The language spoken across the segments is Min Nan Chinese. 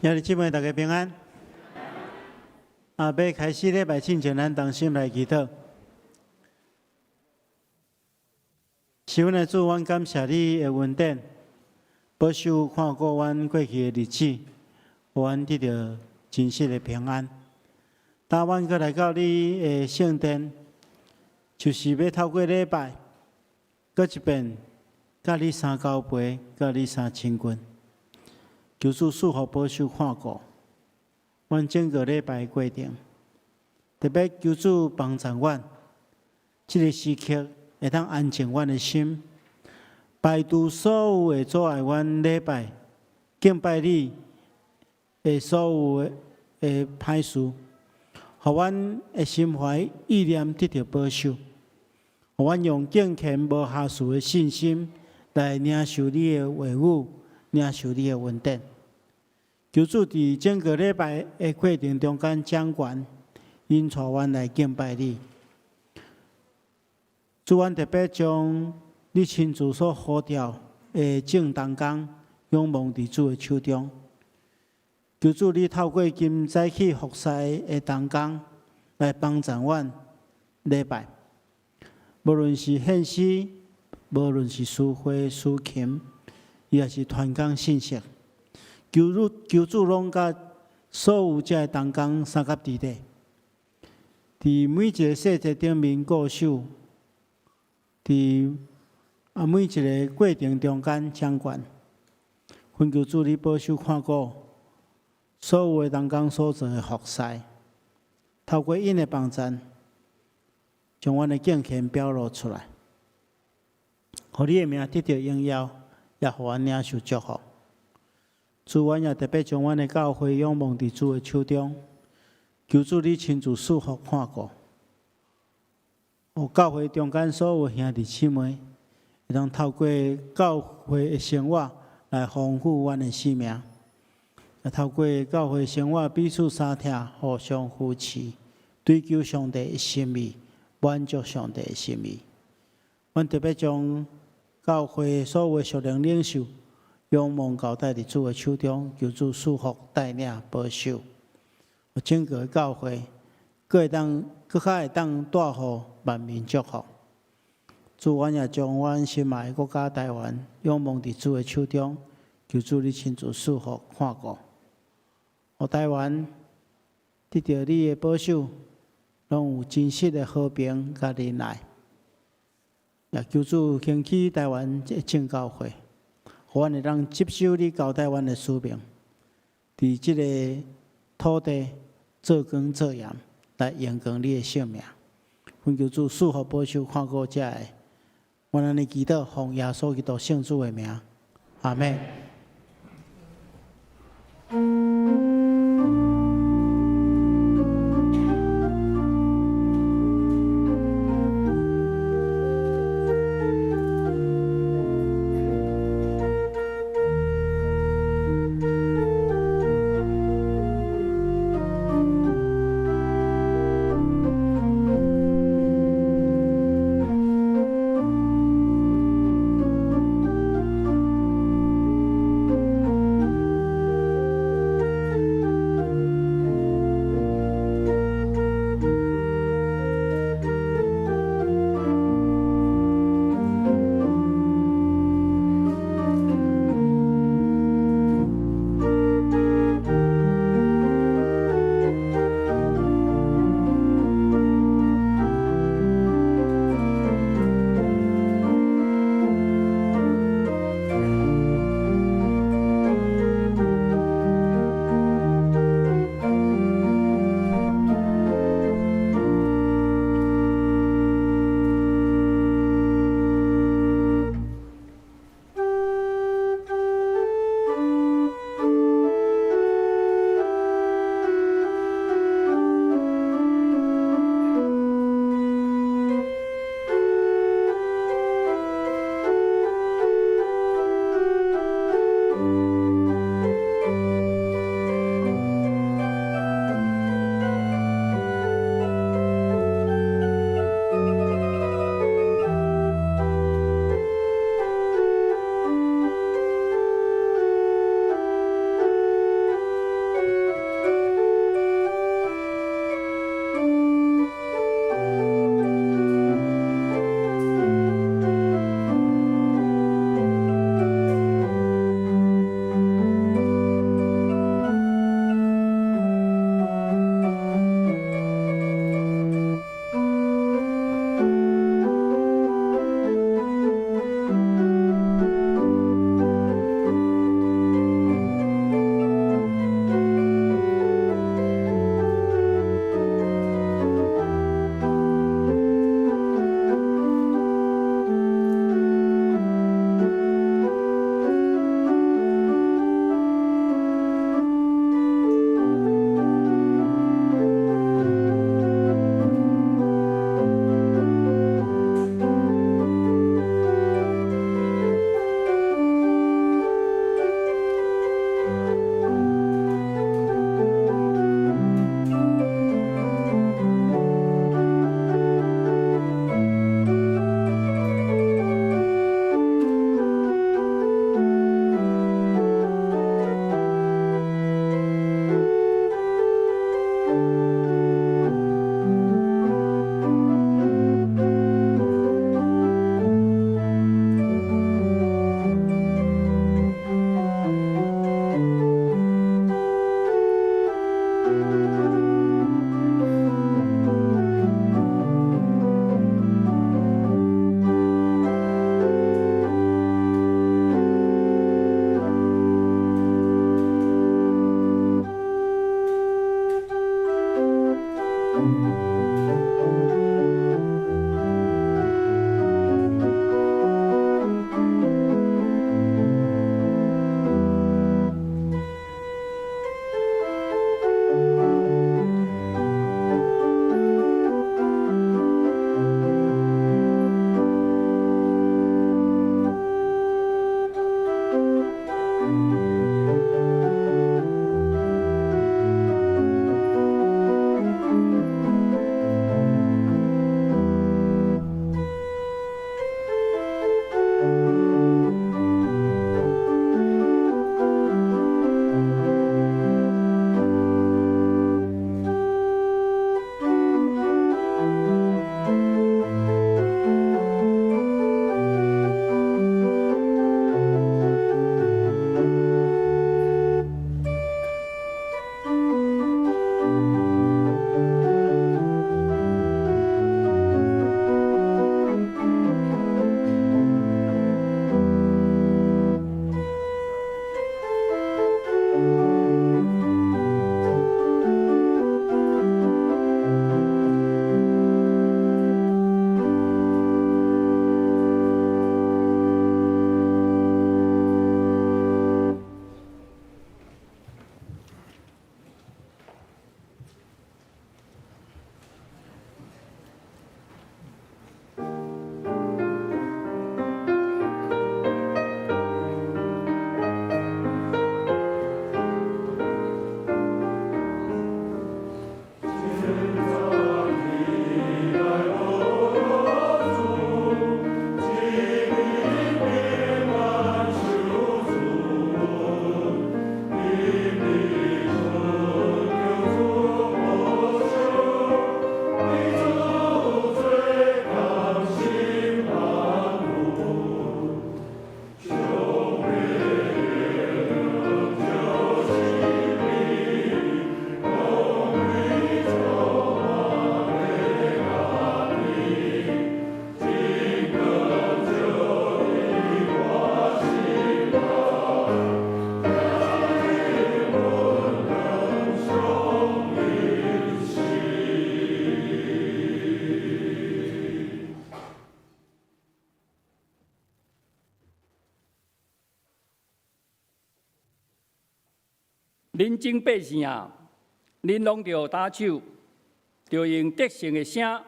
兄弟姊妹，大家平安。欲開始禮拜進前，咱同心來祈禱。是阮的主，阮感謝你的恩典，保守看顧阮過去的日子，予阮得著真實的平安。當阮閣來到你的聖殿，就是欲透過禮拜，閣一遍，佮你相交陪，佮你相親近。求主賜福保守看顧，阮整個禮拜的過程，特別求主幫助阮，這个時刻會當安靜阮的心，排除所有會阻礙阮禮拜敬拜你的所有的歹事，予阮的心懷意念得著保守，予阮用敬虔無瑕疵的信心來領受你的話語，領受你的恩典。求主佇整個禮拜的過程中間掌權，引帶阮來敬拜你。主，阮特別將你親自所呼召的眾同工仰望佇主的手中。求主你透過今早起服侍的同工來幫助阮禮拜，無論是獻詩，無論是司會、司琴，抑是傳講信息，求主求主攏佮所有遮的同工相佮佇咧，佇每一个細節頂面顧守，佇每一个過程中間掌權，懇求主你保守看顧所有的同工所做的服侍，透過𪜶的幫助，將阮的敬虔表露出來，予你的名得著榮耀，也予阮領受祝福。主，阮也特別將阮的教會仰望佇主的手中，求主你親自賜福看顧，予教會中間所有兄弟姊妹，會當透過教會的生活來豐富阮的生命，也透過教會生活彼此相疼，互相扶持，追求上帝的心意，滿足上帝的心意。阮特別將教會所有的屬靈領袖仰望交代佇主的手中，求主賜福帶領保守，予整個教會，閣會當閣較會當帶予萬民祝福。主，阮也將阮心愛的國家台灣仰望佇主的手中，求主你親自賜福看顧，予台灣得著你的保守，攏有真實的和平佮仁愛。也求主興起台灣這眾教會，予阮會當接受你交代阮的使命，佇這个土地做光做鹽，來榮光你的聖名。懇求主賜福保守看顧遮的，阮按呢祈禱，奉耶穌基督聖子的名，阿們。恁眾百姓啊，恁攏著打手，著用得勝的聲，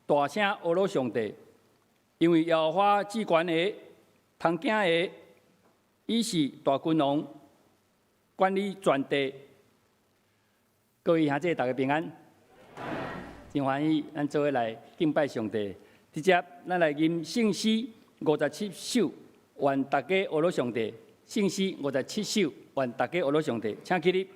大聲呵咾上帝，因為耶和華至懸的、通驚的，伊是大君王，管理全地。各位兄弟，大家平安，真歡喜，咱做伙來敬拜上帝。直接，咱來吟聖詩57首，願大家呵咾上帝。聖詩57首，願大家呵咾上帝，請起立。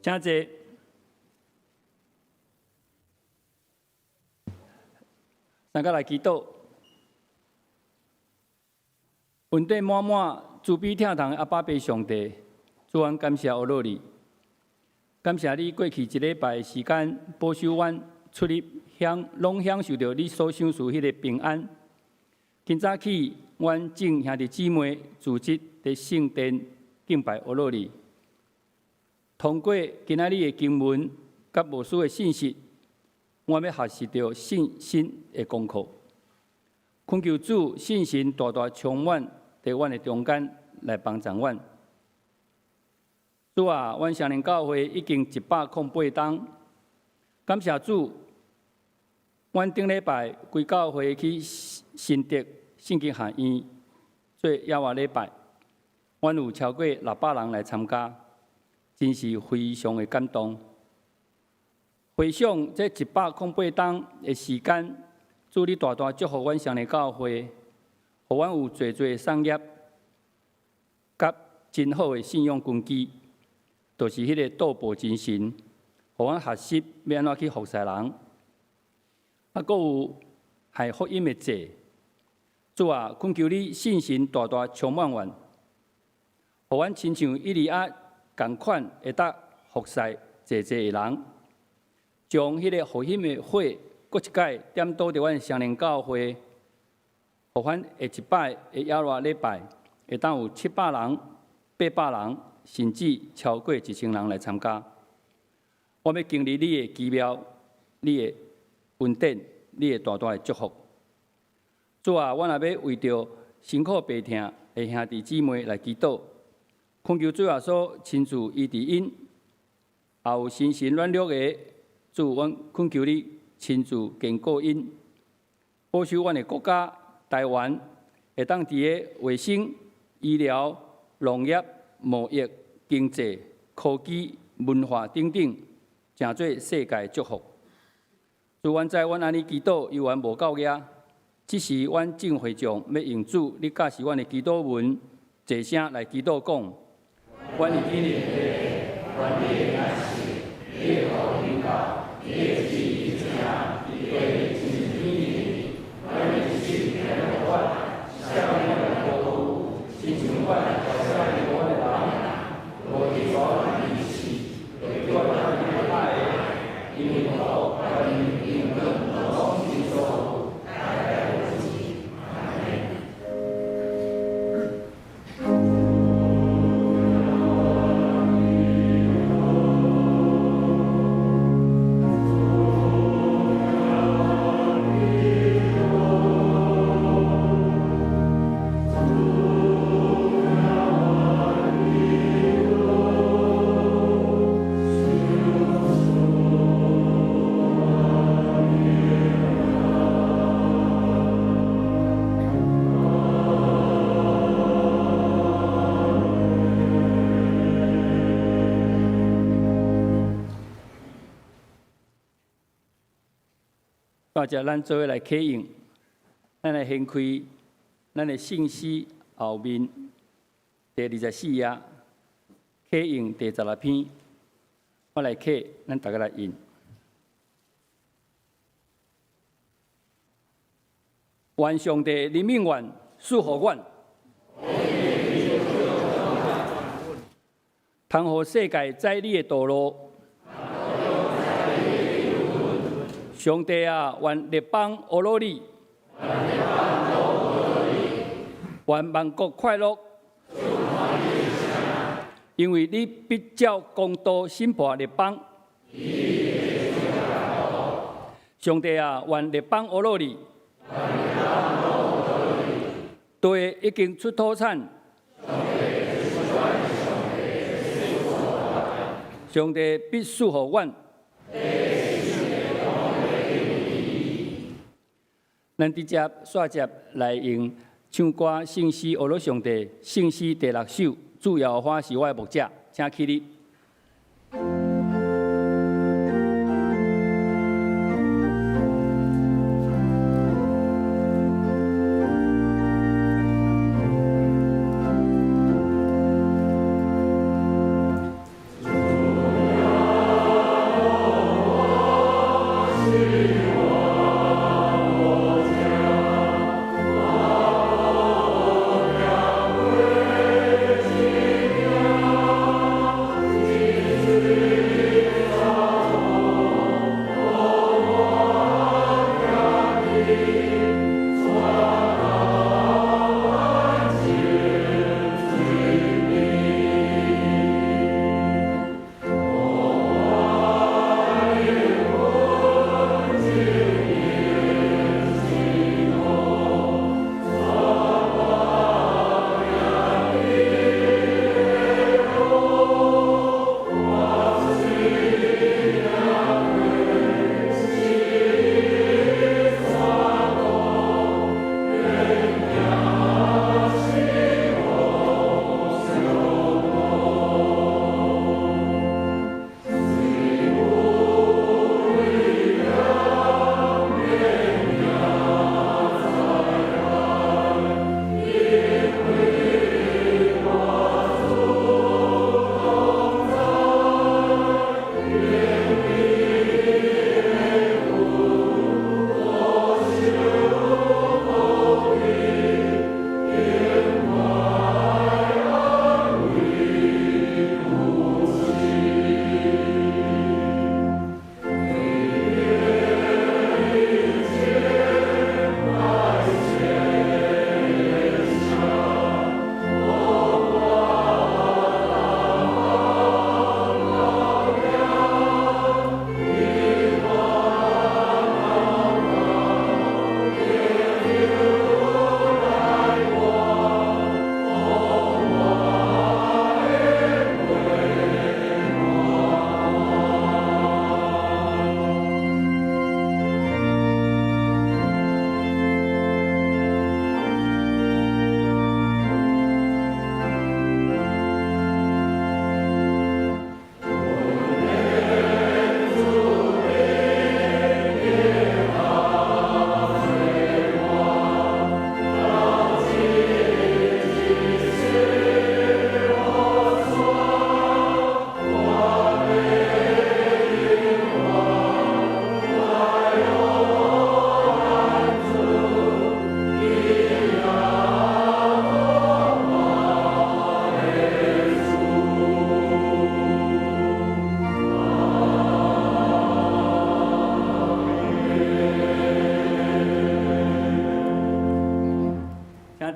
請坐。大家來祈禱。恩典滿滿、慈悲疼痛的阿爸父上帝，主，阮感謝阿樂你，感謝你過去一禮拜的時間保守阮出入享攏享受著你所賞賜彼个平安。今早起，阮眾兄弟姊妹組織佇聖殿敬拜阿樂你。通過今仔日的經文佮牧師的信息，我欲學習著信心的功課。懇求主聖神大大充滿佇阮的中間來幫助阮。主啊，阮雙連教會已經108冬，感謝主。阮頂禮拜規教會去新竹聖經學院做野外禮拜，阮有超過600人來參加，真是非常的感動。回想這108冬的時間，主你大大祝福阮雙連教會，予阮有濟濟產業，佮真好的信仰根基，就是彼个賭博精神，予阮學習欲按怎去服侍人。啊，閣有害福音的祭，主啊，懇求你聖神大大充滿阮，予阮親像以利亞仝款，會當服侍濟濟的人，將彼个福音的火，閣一擺點著佇阮雙連教會，予阮下一擺的野外禮拜，會當有700人、800人，甚至超過1000人來參加。我欲經歷你的奇妙，你的恩典，你的大大的祝福。主啊，阮也欲為著辛苦病疼的兄弟姊妹來祈禱，懇求主耶穌親自醫治𪜶，也有身心軟弱的，主，阮懇求你親自堅固𪜶，保守阮的國家台灣會當佇个衛生、醫療、農業、貿易、經濟、科技、文化等等，成做世界祝福。主，阮知阮按呢祈禱猶原無夠額，只是阮眾會眾欲用主你教示阮的祈禱文，齊聲來祈禱講：阮佇天的父，願你的名聖，你的國臨到，你的旨意行，佇地親像天頂。阮的一日餐予阮，赦免阮的過錯，親像阮也赦免阮的人，無去予阮入試，救阮脫離歹的，因為國、權柄、榮耀，攏是你所有，代代無止。阿們。大家，咱做伙來啟應，咱來掀開咱的聖詩後面第24頁，啟應第16篇，我來啟，咱逐家來應。願上帝憐憫阮，賜予阮，通予世界知你的道路。上帝啊，願列邦阿樂你，願萬國快樂，因為你必照公道審判列邦。上帝啊，願列邦阿樂你，地已經出土產。上帝必賜予阮。咱直接煞接來用唱歌聖詩，阿樂上帝聖詩第六首，主耶和華是我的牧者，請起立。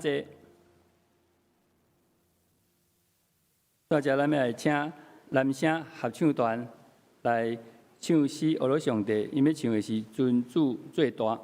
坐。大家，咱欲來請男聲合唱團來唱詩，阿羅上帝，𪜶欲唱的是尊主最大。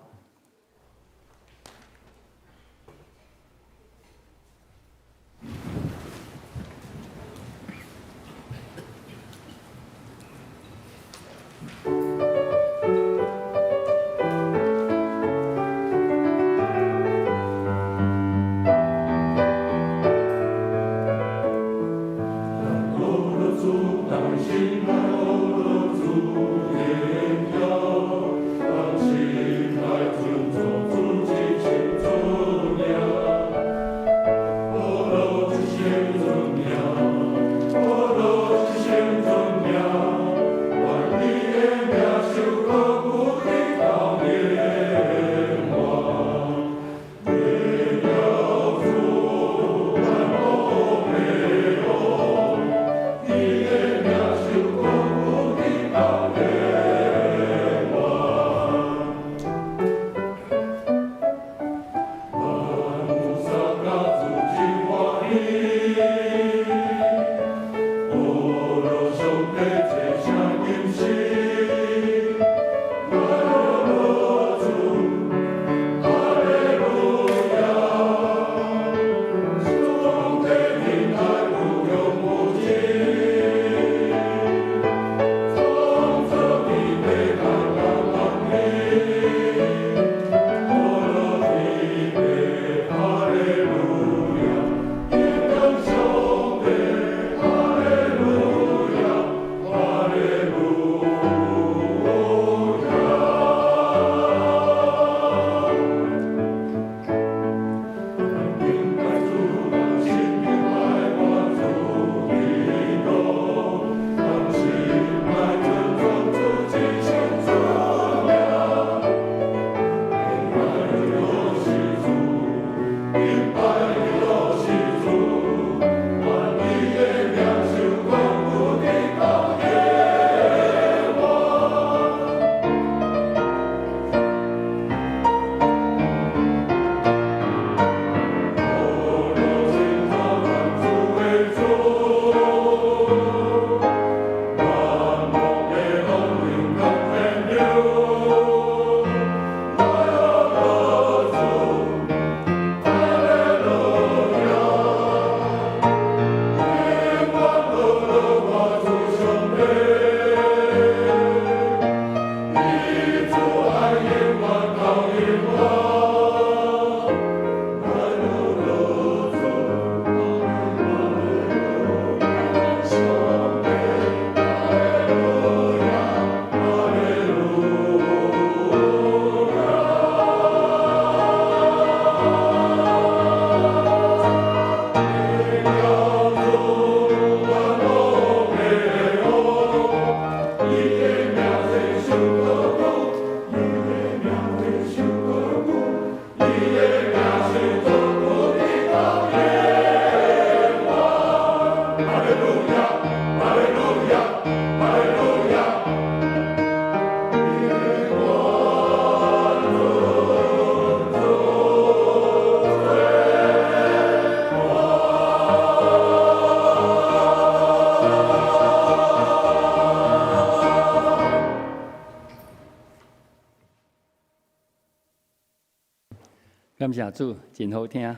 感謝主，真好聽。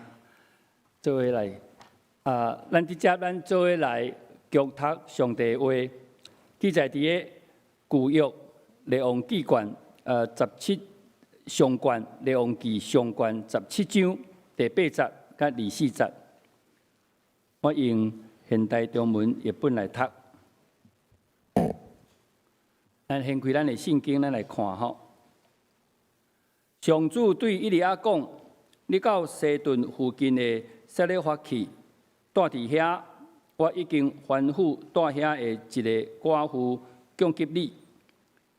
做伙來啊，咱直接咱做伙來誦讀上帝話，記載佇个舊約列王紀卷，17上卷列王紀上卷十七章第八節佮24節。我用現代中文譯本來讀。咱掀開咱的聖經，咱來看吼。上主對以利亞講：你到西頓附近的撒勒法去，蹛佇遐，我已經吩咐蹛遐的一个寡婦供給你。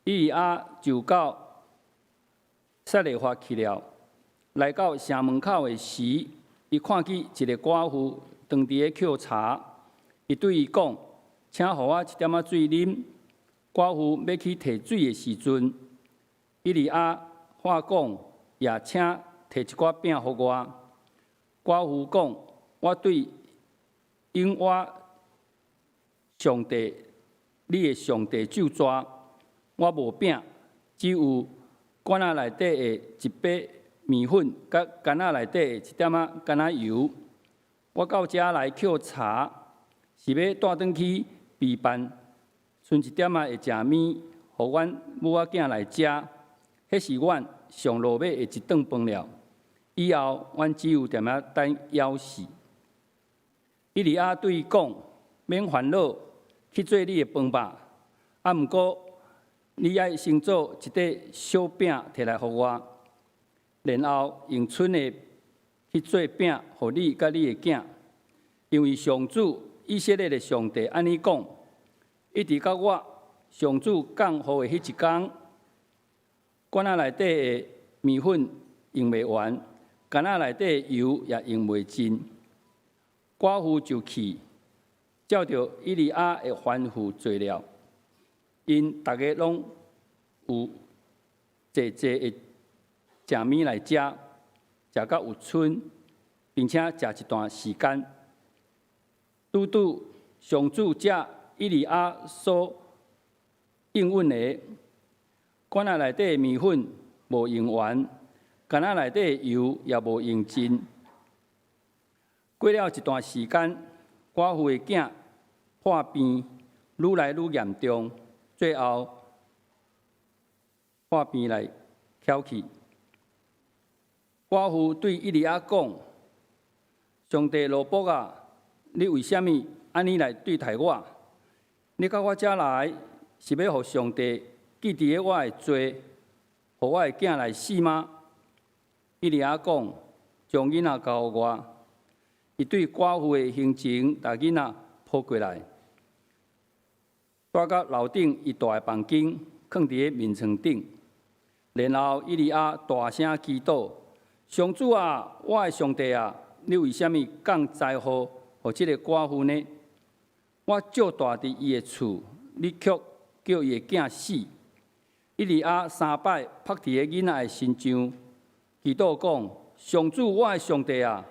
以利亞就到撒勒法去了。來到城門口的時，伊看見一个寡婦當佇咧抾柴，伊對伊講：請予我一點仔水啉。寡婦欲去提水的時陣，以利亞喊講：也請提一寡餅予我。寡婦講：我對永活上帝，你的上帝咒詛，我無餅，只有罐仔內底的一把麵粉，佮矸仔內底的一點仔橄欖油。我到遮來抾柴，是欲帶轉去備辦，賰一點仔會食物，予阮母仔囝來食。彼是阮上落尾的一頓飯了。以後，阮只有踮遐等枵死。以利亞對伊講：免煩惱，去做你的飯吧。啊，毋過你愛先做一塊小餅提來予我，然後用賰的去做餅予你佮你的囝。因為上主以色列的上帝按呢講：一直到我上主降禍的彼一工，罐仔內底的麵粉用袂完，矸仔內底的油也用袂盡。寡婦就去，照著以利亞的吩咐做了。𪜶逐家攏有濟濟的食物來食，食甲有賰，並且食一段時間。拄拄上主照以利亞所應允的，罐仔內底的麵粉無用完，矸仔內底的油也無用盡。過了一段時間，寡婦的囝破病愈來愈嚴重，最後破病來翹去。寡婦對以利亞講：上帝奴僕啊，你為啥物按呢來對待我？你到我遮來是欲予上帝記佇咧我的罪，予我的囝來死嗎？以利亞講：將囡仔交予我。伊對寡婦的胸前，共囡仔抱過來，帶到樓頂伊蹛的房間，囥佇咧眠床頂。然後以利亞大聲祈禱：上主啊，我的上帝啊，你為啥物降災禍予這个寡婦呢？我借蹛佇伊的厝，你卻叫伊的囝死。以利亞三擺拍佇咧囡仔的身上，祈禱講：上主，我的上帝啊，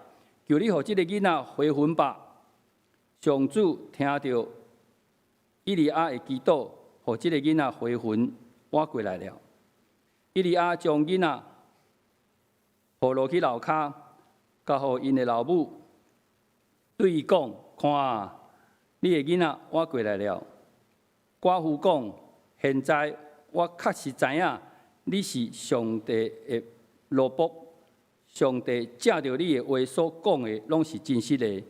求你予這个囡仔回魂吧！上主聽著以利亞的祈禱，予這个囡仔回魂，活過來了。以利亞將囡仔抱落去樓跤，交予𪜶的老母，對伊講：看啊，你的囡仔活過來了。寡婦講：現在我確實知影你是上帝的奴僕。上帝藉著你的話所講的，攏是真實的。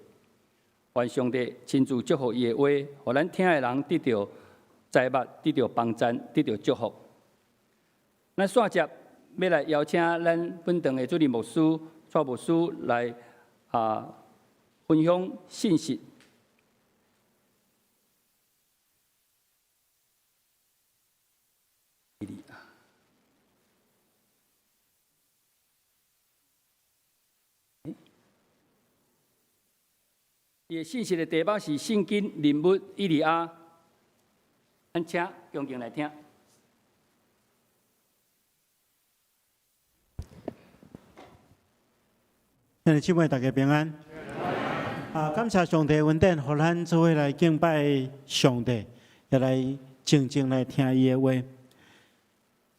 願上帝親自祝福伊的話，予咱聽的人得著財物，得著幫贊，得著祝福。咱煞接欲來邀請咱本堂的主任牧師、蔡牧師來分享信息。伊的信息的題目是聖經人物以利亞，咱請恭敬來聽。兄弟姊妹，大家平安。啊，感謝上帝恩典，予咱做伙來敬拜上帝，也來靜靜來聽伊的話。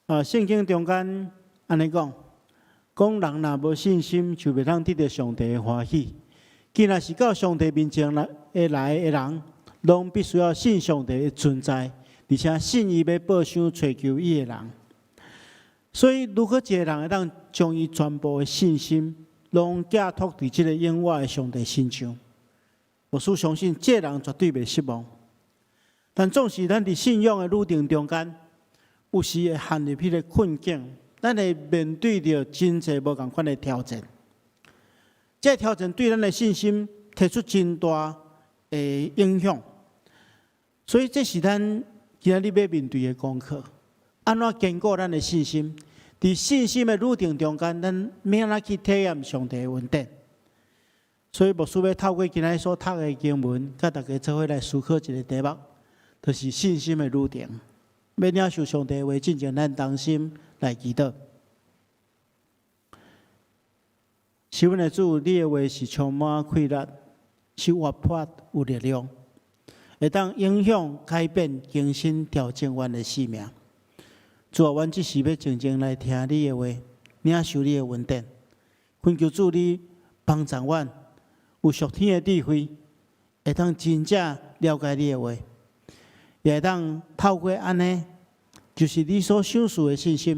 啊，聖經中間按呢講，講人若無信心，就袂當得著上帝的歡喜。既然是到上帝面前來的來的人，攏必須要信上帝的存在，而且信伊欲報賞揣求伊的人。所以，如果一個人會當將伊全部的信心攏寄託佇這个永活的上帝身上，牧師相信這个人絕對袂失望。但總是咱佇信仰的旅程中間，有時會陷入彼个困境，咱會面對著真濟無仝款的挑戰。這个挑戰對咱的信心提出真大的影響，所以這是咱今仔日欲面對的功課。按怎堅固咱的信心？佇信心的旅程中間，咱欲按怎去體驗上帝的恩典？所以牧師欲透過今仔日所讀的經文，佮大家做伙來思考一个題目，就是信心的旅程。欲領受上帝的話，進前咱同心來祈禱。是阮的主，你的話是充滿氣力，是活潑有力量，會當影響、改變、更新、調整阮的生命。主啊，阮這時欲靜靜來聽你的話，領受你的恩典。懇求主你幫助阮，有屬天的智慧，會當真正了解你的話，也會當透過按呢，就是你所賞賜的信心，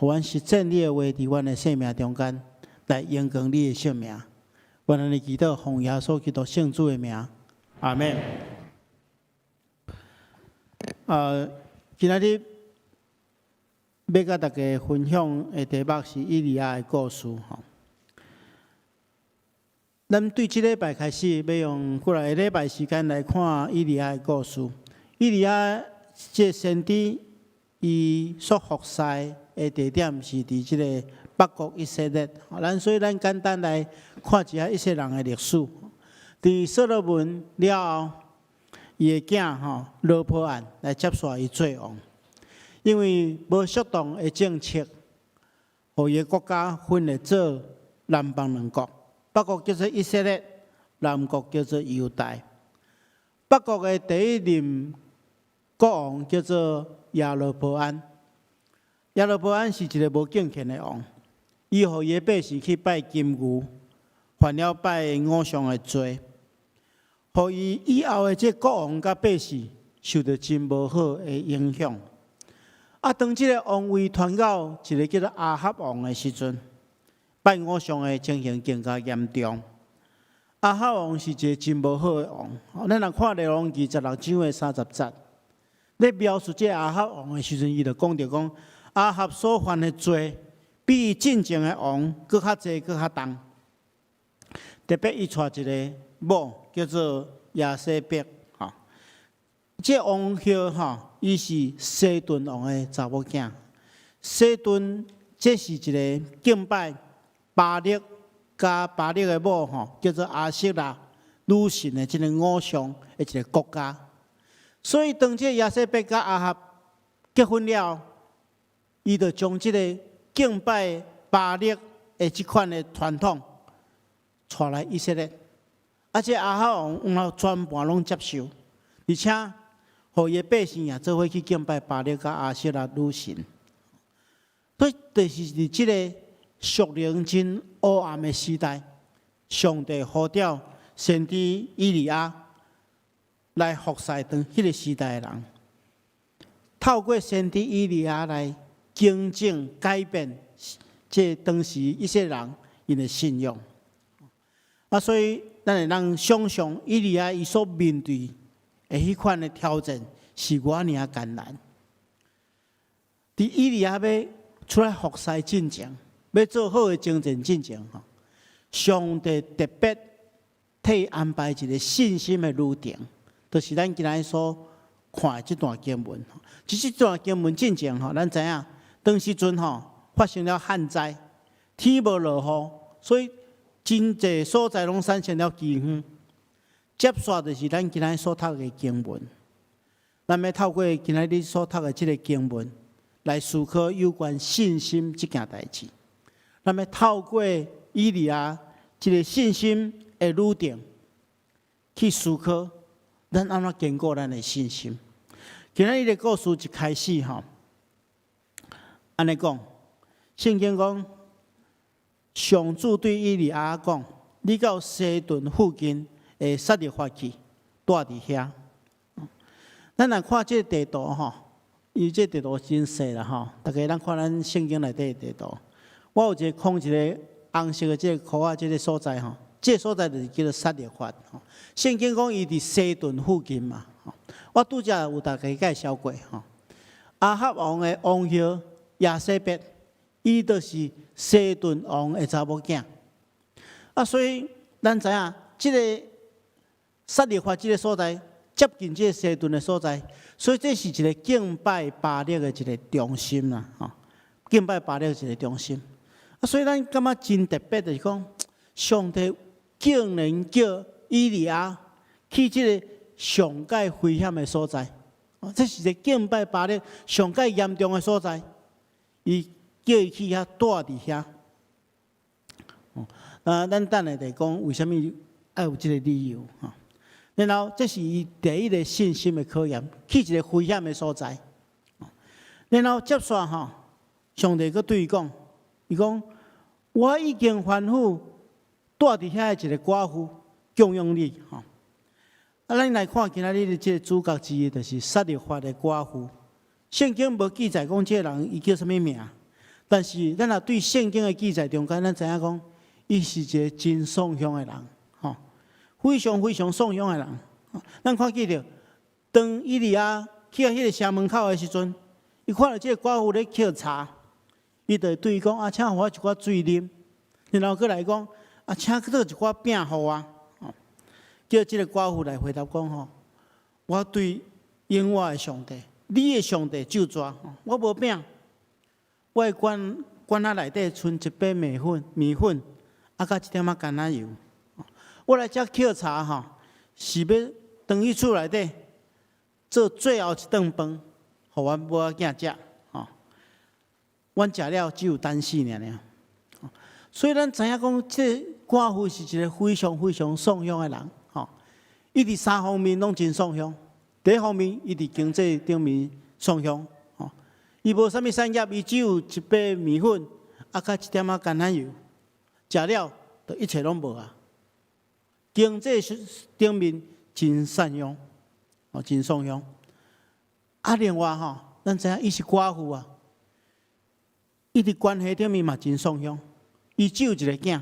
予阮實踐你的話佇阮的生命中間，來榮光你的聖名。阮按呢祈禱，奉耶穌基督聖主的名，阿們。今仔日欲佮大家分享的題目是以利亞的故事。吼，咱對這禮拜開始，欲用幾來個禮拜時間來看以利亞的故事。以利亞這個先知，伊所服侍的地點是佇這個北國以色列。咱所以咱簡單來看一下以色列人的歷史。佇所羅門了後，伊的囝吼羅波按來接續伊做王，因為無適當的政策，予伊的國家分裂做南北兩國。北國叫做以色列，南國叫做猶大。北國的第一任國王叫做耶羅波安。耶羅波安是一個無敬虔的王，伊予伊的百姓去拜金牛，犯了拜偶像的罪，予伊以後的這國王佮百姓受著真無好的影響。啊，當這個王位傳到一個叫做亞哈王的時陣，拜偶像的情形更加嚴重。亞哈王是一個真無好的王。咱若看列王紀16章的30節，咧描述這亞哈王的時陣，伊就講著講，亞哈所犯的罪，比伊進前的王閣較濟、閣較重。特別伊娶一個某叫做耶洗別，吼。這王后吼，伊是西頓王的查某囝。西頓這是一個敬拜巴力佮巴力的某吼，叫做亞設拉女神的這个偶像的一個國家。所以當這耶洗別佮亞哈結婚了，伊就將這个敬拜巴力的這款的傳統帶來以色列，啊這亞哈王然後全盤攏接受，而且予伊的百姓也做伙去敬拜巴力佮亞設拉女神。所以就是佇這个屬靈真黑暗的時代，上帝呼召先知以利亞來服侍當彼個時代的人，透過先知以利亞來更正改變這當時以色列人𪜶的信仰。啊，所以咱會當想像以利亞伊所面對的彼款的挑戰是偌爾仔艱難。佇以利亞欲出來服侍進前，欲做好的征戰進前吼，上帝特別替伊安排一個信心的旅程，就是咱今仔所看的這段經文。其實這段經文進前吼，咱知影當時陣吼發生了旱災，天無落雨，所以真濟所在攏產生了饑荒。接續就是咱今仔所讀的經文，咱欲透過今仔日所讀的這个經文來思考有關信心這件代誌。咱欲透過以利亞這个信心的旅程去思考，咱按怎堅固咱的信心。今仔日的故事一開始吼，按呢講，聖經講，上主對以利亞講：你到西頓附近的撒勒法去，蹛佇遐。咱來看這個地圖吼，伊這地圖真細啦吼，大家咱看咱聖經內底的地圖。我有一個空一个紅色的這个箍仔，這个所在吼，這个所在就是叫做撒勒法。聖經講伊佇西頓附近嘛。我拄才有大家介紹過吼，亞哈王的王后耶洗別，伊就是西頓王的查某囝。啊，所以咱知影，這个撒勒法這个所在接近這个西頓的所在，所以這是一個敬拜巴力的一個中心啦，吼，敬拜巴力的一個中心。啊，所以咱感覺真特別，就是講上帝竟然叫以利亞去這个上蓋危險的所在，這是一個敬拜巴力上蓋嚴重的所在，伊叫伊去遐蹛佇遐。啊，咱等下就講為啥物愛有這个理由吼。然後這是伊第一个信心的考驗，去一个危險的所在。然後接續吼，上帝閣對伊講，伊講我已經吩咐住佇遐的一个寡婦供養你吼。啊，咱來看今仔日的這个主角之一，就是撒勒法的寡婦。聖經無記載講這个人伊叫啥物名，但是咱若對聖經的記載中間，咱知影講，伊是一个真散鄉的人，吼，非常非常散鄉的人。咱看見著，當以利亞去到彼个城門口的時陣，伊看著這个寡婦咧抾柴，伊就對伊講：啊，請予我一寡水啉。然後閣來講：啊，請倒一寡餅予我。叫這个寡婦來回答講：吼，我對永活的上帝，你的上帝咒詛，我無餅，我的罐罐仔內底賰一把麵粉，麵粉，啊，佮一點仔橄欖油。我來遮抾柴吼，是欲轉去厝內底做最後一頓飯，予阮某仔囝食。吼，阮食了只有等死爾爾。所以咱知影講，這寡婦是一个非常非常散鄉的人。吼，伊佇三方面攏真散鄉。第一方面，伊佇經濟頂面散鄉，吼，伊無啥物產業，伊只有一把麵粉，啊，佮一點仔橄欖油，食了就一切攏無啊。經濟頂面真散鄉，哦，真散鄉。啊，另外吼，咱知影伊是寡婦啊，伊佇關係頂面嘛真散鄉，伊只有一个囝。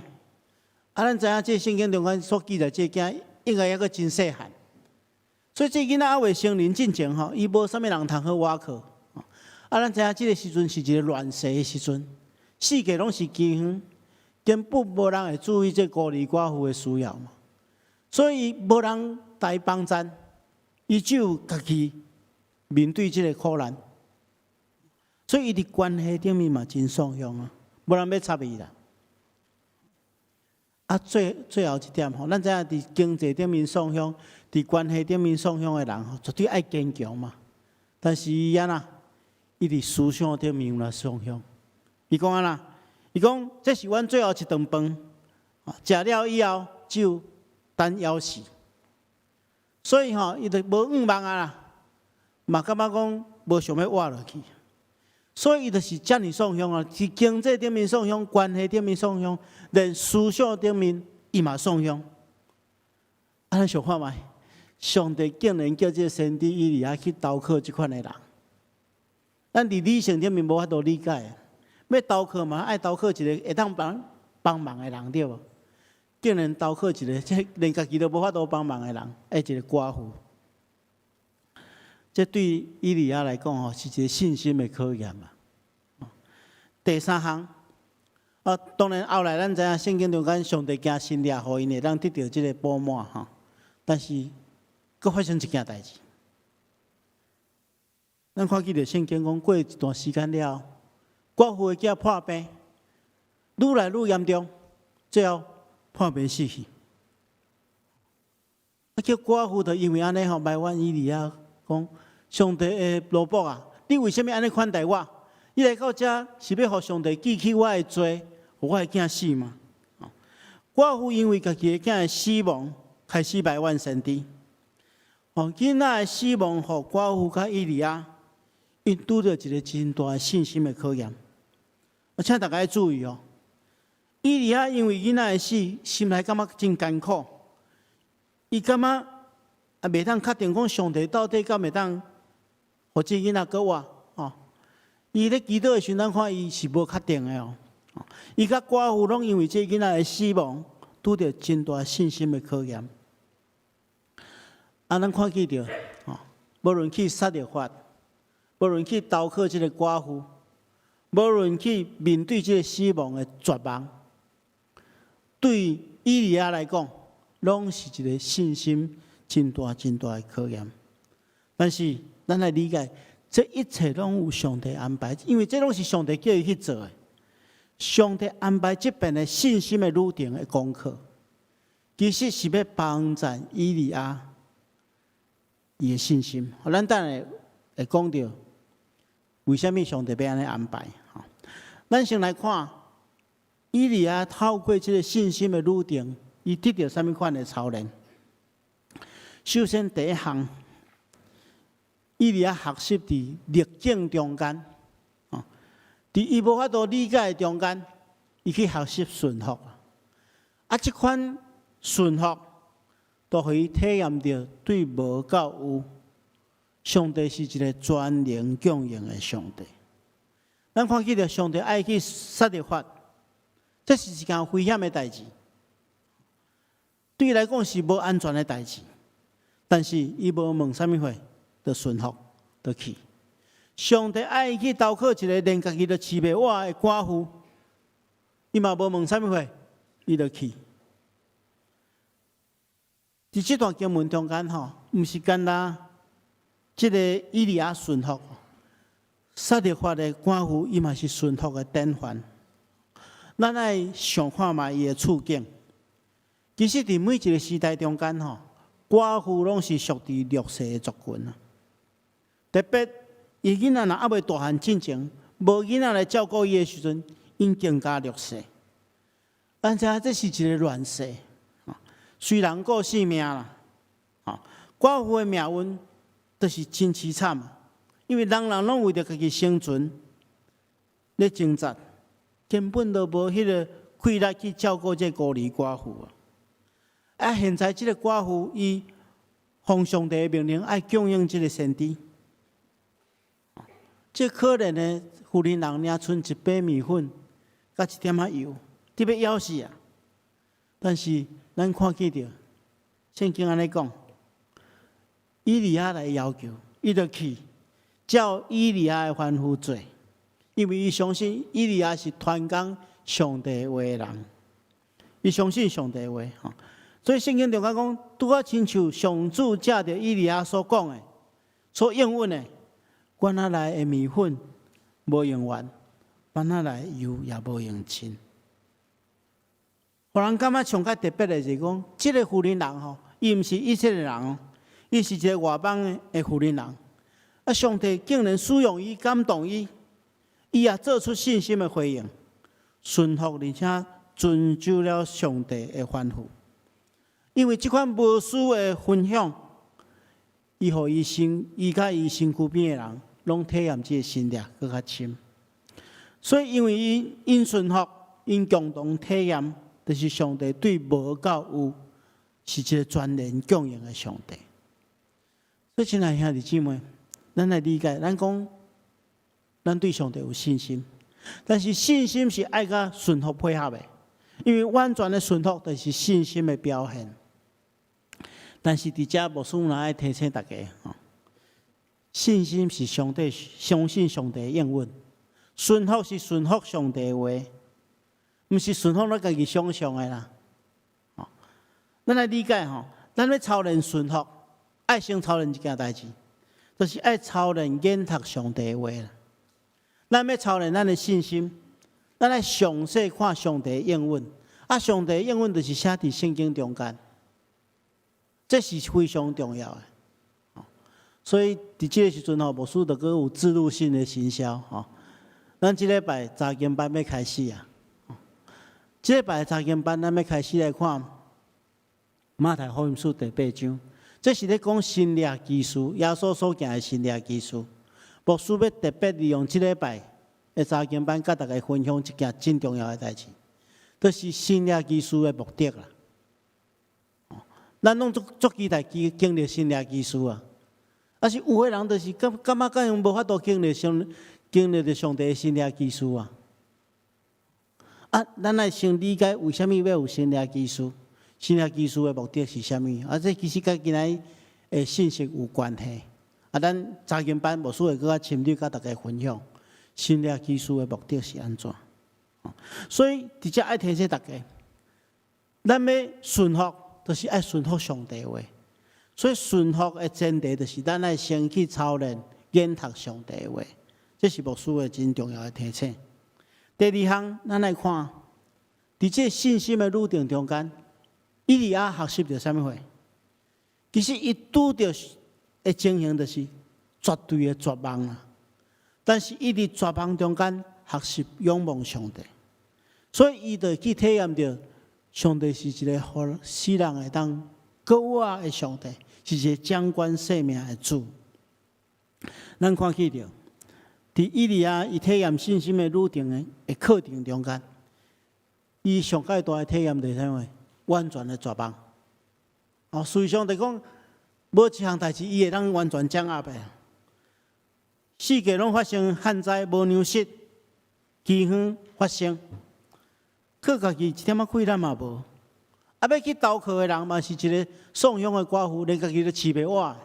啊，咱知影這聖經中間所記載這个囝，應該猶閣真細漢。所以這囡仔猶未成年進前吼，伊無啥物人通好倚靠。啊，咱知影這个時陣是一个亂世的時陣，四界攏是饑荒，根本無人會注意這孤兒寡婦的需要嘛。所以無人來幫贊，伊只有家己面對這个苦難。所以伊佇關係頂面嘛真散鄉啊，無人欲插伊啦。啊，最最後一點吼，咱知影佇經濟頂面散鄉，佇關係頂面散鄉的人吼，絕對愛堅強嘛。但是伊按怎？伊佇思想頂面有來散鄉。伊講按怎？伊講這是阮最後一頓飯，食了以後就等枵死。所以吼，伊就無願望啊啦，嘛感覺講無想欲活落去。所以伊就是遮爾散鄉啊，佇經濟頂面散鄉，關係頂面散鄉，連思想頂面伊嘛散鄉。啊，咱想看覓？上帝竟然叫這个先知以利亞去投靠這款的人。咱佇理性頂面無法度理解，欲投靠嘛，愛投靠一个會當幫幫忙的人對無？竟然投靠一个這連家己都無法度幫忙的人，的一个寡婦。這對以利亞來講吼，是一个信心的考驗啊。第三項，啊，當然後來咱知影聖經中間上帝行神蹟，予𪜶會當得著這个補滿吼。但是，閣發生一件代誌。咱看見著聖經講過一段時間了，寡婦的囝破病，愈來愈嚴重，最後破病死去。啊，叫寡婦就因為按呢吼埋怨以利亞講：上帝的奴僕啊，你為啥物按呢款待我？你來到遮是欲予上帝記起我的罪，予我的囝死嗎？寡婦因為家己的囝的死亡，開始埋怨先知。哦，囡仔的死亡，予寡婦佮以利亞，𪜶拄著一个真大的信心的考驗。我請大家注意哦，以利亞因為囡仔的死，心內感覺真艱苦。伊感覺啊，袂當確定講上帝到底敢會當予這囡仔閣活哦。伊咧祈禱的時陣，咱看伊是無確定的哦。伊佮寡婦攏因為這囡仔的死亡，拄著真大信心的考驗。啊，咱看見著，哦，無論去撒勒法，無論去投靠這个寡婦，無論去面對這个死亡的絕望，對以利亞來講，攏是一个信心真大真大的考驗。但是，咱來理解，這一切攏有上帝安排，因為這攏是上帝叫伊去做的。上帝安排這遍的信心的旅程的功課，其實是欲幫助以利亞伊的信心。咱等下會講著，為啥物上帝欲按呢安排？咱先來看以利亞透過這个信心的旅程，伊得著啥物款的操練？首先第一項，以利亞學習佇逆境中間，哦，佇伊無法度理解的中間，伊去學習順服。啊，這款順服，都予伊體驗著對無到有，上帝是一个全能供應的上帝。咱看見著上帝愛去撒勒法，這是一件危險的代誌，對伊來講是無安全的代誌。但是伊無問啥物貨，就順服，就去。上帝愛伊去投靠一个連家己都飼袂活的寡婦，伊嘛無問啥物貨，伊就去。佇這段經文中間吼，毋是干焦這个以利亞順服，撒勒法的寡婦，伊嘛是順服的典範。咱愛想看覓伊的處境。其實，佇每一个時代中間吼，寡婦攏是屬佇弱勢的族群啊。特別伊囡仔若猶未大漢進前，無囡仔來照顧伊的時陣，𪜶更加弱勢。咱知影這是一个亂世，隨人顧性命啦。寡婦的命運就是真淒慘，因為人人攏為著家己生存咧掙扎，根本都無彼个氣力去照顧這孤兒寡婦啊！啊，現在這个寡婦伊奉上帝的命令，愛供養這个先知。這可憐的婦人人，爾賰一杯麵粉，佮一點仔油，得欲枵死啊！但是咱看見著聖經按呢講，以利亞來要求，伊就去照以利亞的吩咐做，因為伊相信以利亞是傳講上帝話的人，伊相信上帝話吼。所以聖經中間講，拄仔親像上主藉著以利亞所講的、所應允的，罐仔內的麵粉無用完，砵仔內油也無用盡。予人感覺上較特別的是講，這个婦人人吼，伊毋是以色列人哦，伊是一个外邦的婦人人。啊，上帝竟然使用伊、感動伊，伊也做出信心的回應，順服而且遵守了上帝的吩咐。因為這款無私的分享，伊予伊身、伊佮伊身軀邊的人，攏體驗這个神力閣較深。所以，因為伊𪜶順服，𪜶共同體驗，就是上帝對無到有，是一个全能供應的上帝。所以，親愛兄弟姊妹，咱來理解，咱講，咱對上帝有信心，但是信心是愛佮順服配合的，因為完全的順服就是信心的表現。但是佇遮牧師若愛提醒大家，吼，信心是上帝相信上帝的應允，順服是順服上帝的話，毋是順服咱家己想象的啦。吼，咱來理解吼，咱欲操練順服，愛先操練一件代誌，就是愛操練研讀上帝的話啦。咱欲操練咱的信心，咱愛詳細看上帝的應允。啊，上帝的應允就是寫佇聖經中間，這是非常重要的。所以佇這个時陣吼，牧師就閣有置入性的行銷吼。咱這禮拜查經班欲開始啊！這禮拜查經班，咱欲開始來看馬太福音書第八章，這是咧講神蹟奇事，耶穌所行的神蹟奇事。牧師欲特別利用這禮拜的查經班，佮大家分享一件真重要的代誌，就是神蹟奇事的目的啦。咱攏足足期待經經歷神蹟奇事啊！啊是有的人就是感感覺敢像無法度經歷上經歷著上帝的神蹟奇事啊！啊，咱愛先理解為啥物欲有神蹟奇事，神蹟奇事的目的是啥物？啊，這其實佮今仔的信息有關係。啊，咱查經班牧師會閣較深入佮大家分享神蹟奇事的目的是按怎？所以佇遮愛提醒大家，咱欲順服，就是愛順服上帝話。所以順服的前提就是咱愛先去操練研讀上帝話，這是牧師的真重要的提醒。第二項，咱來看，佇這信心的旅程中間，以利亞學習著啥物貨？其實伊拄著的情形就是絕對的絕望啊！但是伊佇絕望中間學習仰望上帝。所以伊就去體驗著上帝是一个予死人會當閣活的上帝，是一个掌管生命的主。咱看見著，佇以利亞伊體驗信心的旅程的課程中間，伊上蓋大的體驗就是啥物？完全的絕望。哦，事實上就講，無一項代誌伊會當完全掌握的。四界攏發生旱災，無糧食，饑荒發生，靠家己一點仔氣力嘛無。啊，欲去投靠的人嘛是一个喪鄉的寡婦，連家己都飼袂活。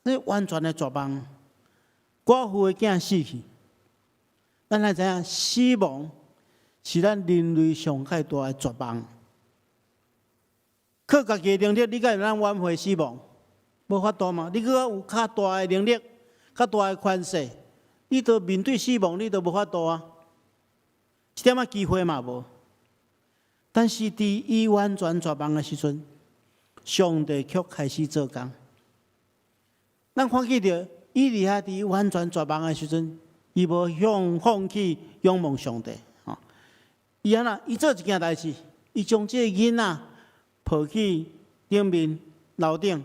這完全的絕望，寡婦的囝死去。咱來知影，死亡是咱人類上蓋大的絕望。靠家己的能力，你敢會當挽回死亡？無法度嘛。你閣有較大的能力、較大的權勢，你都面對死亡，你都無法度啊！一點仔機會嘛無。但是佇伊完全絕望的時陣，上帝卻開始做工。咱看見著以利亞佇完全絕望的時陣，伊無向放棄仰望上帝。吼，伊按怎？伊做一件代誌，伊將這个囡仔抱去頂面樓頂，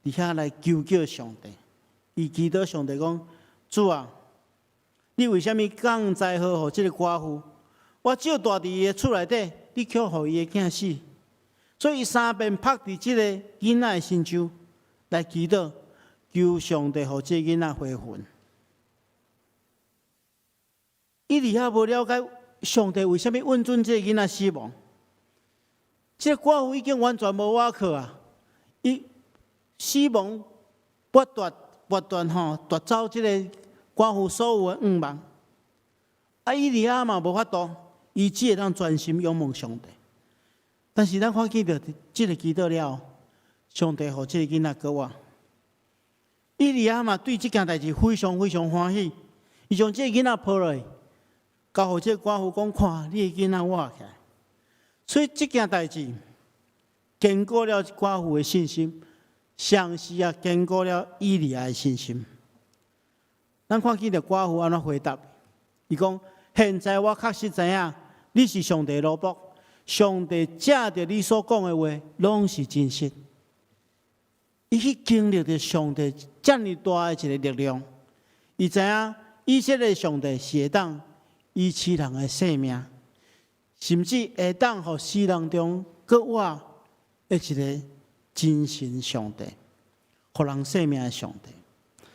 佇遐來求叫上帝。伊祈禱上帝講：主啊，你為啥物降災禍予這个寡婦？我照蹛佇伊的厝內底，你卻予伊的囝死。所以伊三遍拍佇這个囡仔的身上來祈禱，求上帝予這个囡仔回魂。以利亞無了解上帝為啥物允准這个囡仔死亡。這個寡婦已經完全無倚靠啊！伊死亡剝奪、剝奪吼，奪走這個寡婦所有的願望。啊，以利亞嘛無法度，伊只會當專心仰望上帝。但是咱看見著這个祈禱了，上帝予這个囡仔閣活。以利亞嘛對這件代誌非常非常歡喜，伊將這个囡仔抱落去，交予這个寡婦講：看，你的囡仔活起來。所以這件代誌堅固了寡婦的信心，同時也堅固了以利亞的信心。咱看見著寡婦按怎回答？伊講：現在我確實知影你是上帝奴僕，上帝藉著你所講的話，攏是真實。伊去經歷著上帝遮爾大的一个力量，伊知影以色列上帝是會當醫治人的性命，甚至會當予死人中閣活的一个真神上帝，予人生命的上帝，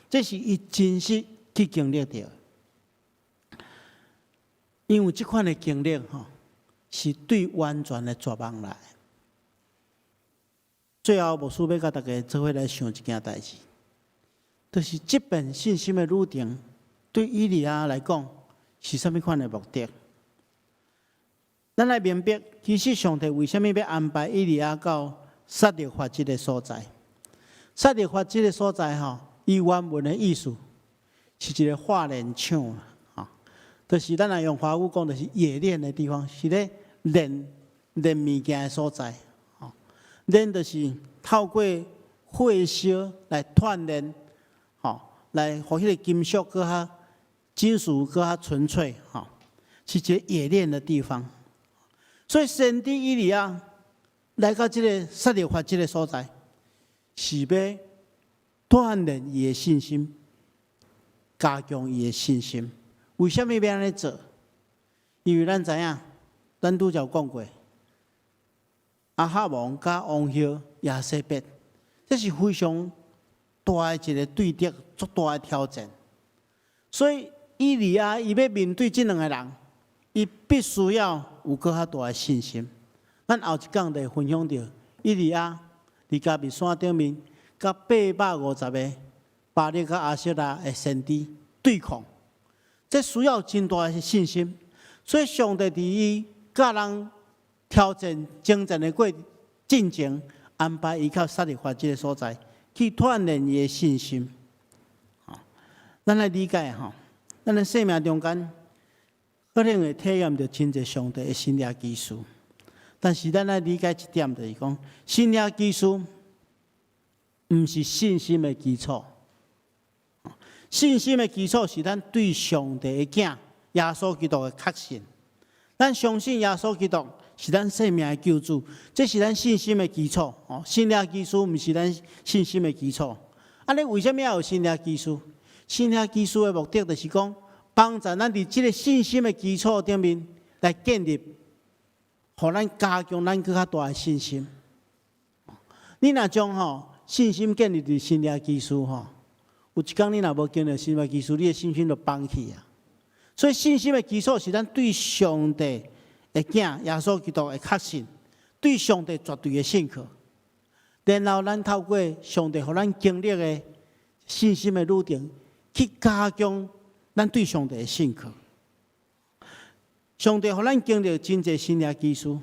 這是伊真實去經歷著。因為這款的經歷吼，是對完全的絕望來。最後，牧師欲共大家做伙來想一件代誌，就是這遍信心的旅程，對以利亞來講是啥物款的目的？咱來明白，其實上帝為啥物欲安排以利亞到撒勒法這个所在？撒勒法這个所在吼，伊原文的意思是一个化煉廠啊，就是咱來用華語講，就是冶煉的地方，是咧煉煉物件的所在。吼，煉就是透過火燒來鍛煉，吼，來予彼个金屬閣較金屬閣較純粹，吼，是一个冶煉的地方。所以先知以利亞來到這个撒勒法這个所在，是欲鍛煉伊的信心，加強伊的信心。為啥物欲按呢做？因為咱知影，咱拄才有講過，亞哈王佮王后耶洗別，這是非常大的一个對敵，足大的挑戰。所以以利亞伊欲面對這兩个人，伊必須要有閣較大的信心。咱後一講就會分享著以利亞佇迦密山頂面，佮850个巴力佮亞舍拉的先知對抗，這需要真大的信心。所以上帝佇伊佮人挑戰征戰的過進前，安排伊到撒勒法這个所在去鍛煉伊的信心。咱來理解吼，咱的生命中間可能會體驗著真濟上帝的神蹟奇事，但是咱愛理解一點，就是講神蹟奇事毋是信心的基礎。信心的基礎是咱對上帝的囝耶穌基督的確信。咱相信耶穌基督是咱生命的救主，這是咱信心的基礎。哦，神蹟奇事毋是咱信心的基礎。啊，你為啥物要有神蹟奇事？神蹟奇事的目的就是講，幫助咱佇這个信心的基礎頂面來建立，予咱加強咱閣較大的信心。你若將吼信心建立佇神蹟奇事吼，有一工你若無經歷神蹟奇事，你的信心就崩去啊。所以信心的基礎是咱對上帝的囝耶穌基督的確信，對上帝絕對的信靠。然後咱透過上帝予咱經歷的信心的旅程，去加強咱對上帝的信靠。上帝予咱經歷真濟神蹟奇事，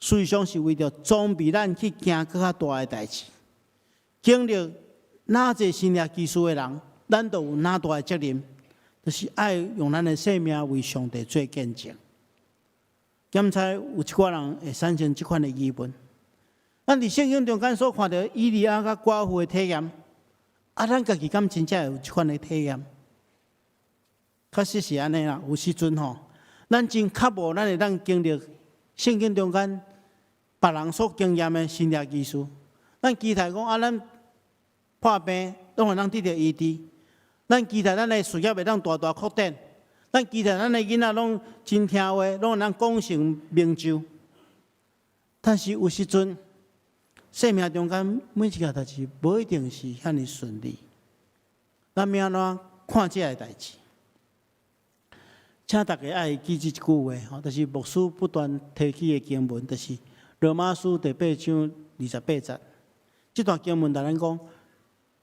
事實上是為著裝備咱去行閣較大的代誌。經歷若濟神蹟奇事的人，咱就有若大的責任，就是愛用咱的生命為上帝做見證。敢猜有一寡人會產生這款的疑問。咱佇聖經中間所看著以利亞佮寡婦的體驗，啊，咱家己敢真正有這款的體驗？確實是按呢啦，有時陣吼，咱真渴慕咱會當經歷聖經中間別人所經驗的神蹟奇事。咱期待講啊，咱破病攏會當得著醫治。咱期待咱的事業會當大大擴展，咱期待咱的囡仔攏真聽話，攏會當功成名就。但是有時陣，生命中間每一件代誌無一定是遐爾順利。咱欲按怎看這个代誌？請大家愛記這一句話，吼，就是牧師不斷提起的經文，就是羅馬書第八章二十八節。這段經文共咱講，